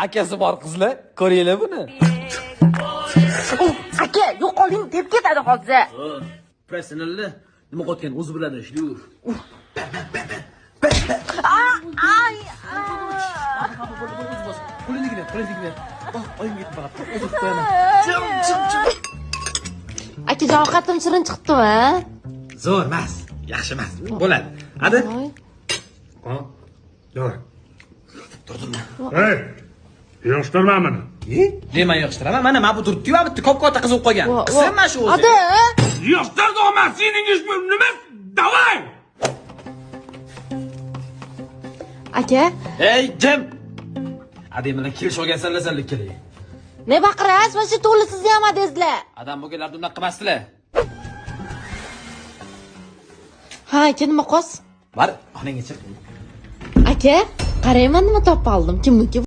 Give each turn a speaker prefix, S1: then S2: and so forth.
S1: Akasi bor qizlar, ko'ringlar buni.
S2: Aka, yo'qoling deb ketadi hozir.
S1: Professionallar nima qotgan o'zi biladi, ishlayver.
S2: Ay,
S1: Qo'lingni qo'lingni ber. Oyimga yetib boradi. O'zi qo'yaman. Jim, jim, jim.
S2: Akajon, ovqatim shirin chiqdimi?
S1: Zo'r emas, yaxshi emas. Bo'ladi. Hadi.
S3: Ha? Давай. Ey, yig'ishtirma buni.
S1: Nima yig'ishtiraman? Mana mana bu turibdi-yu, bitta kop-katta qiz bo'lib qolgan. Qizim mana shu o'zi.
S2: Ada,
S3: Yig'ishtir deyapman, sening ish nima? Давай!
S2: Aka,
S1: Ey, jim. Adang bilan kelishib olgansanlar sanlar kerak.
S2: Ne baqirasiz? Mana shu to'g'ri sizni ham adangizlar.
S1: Adam bo'lganlarda unaqa qilmasdilar.
S2: Ha, aka, nima qos?
S1: Bor, xonangga chiq.
S2: Aka, qarayman nima topib oldim. Kimniki?